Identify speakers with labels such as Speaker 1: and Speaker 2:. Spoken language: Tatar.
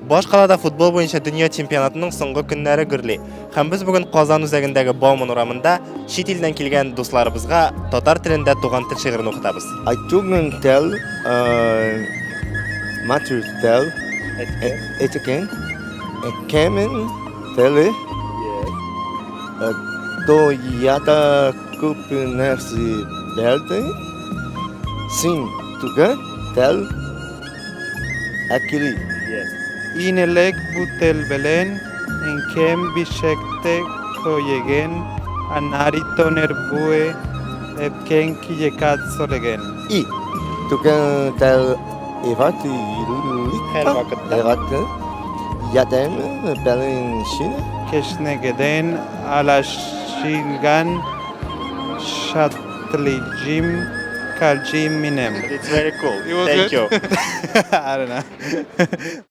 Speaker 1: Башкалада футбол буенча дөнья чемпионатының соңгы көннәре гөрли. Һәм без бүген Казан үзәгендәге Бауман урамында чит илдән килгән дусларыбызга татар телендә туган тел шигырен укытабыз.
Speaker 2: I туган тел, матур тел, этекен, кемен теле, дөньяда күп нәрсә белде, син туган тел, Akili.
Speaker 1: Yes.
Speaker 3: Инелек бу тел белән энкем бишекте коеген анари тонер буе эпкен киекат солеген.
Speaker 2: И. Туган тел Эват
Speaker 1: Һәр вакытта.
Speaker 2: Эват. Ядем белен шин.
Speaker 3: Кешнегеден алашилган шатлиджим калджим минем.
Speaker 1: It's very cool.
Speaker 3: It was
Speaker 1: Thank
Speaker 3: good.
Speaker 1: you.
Speaker 3: I don't know.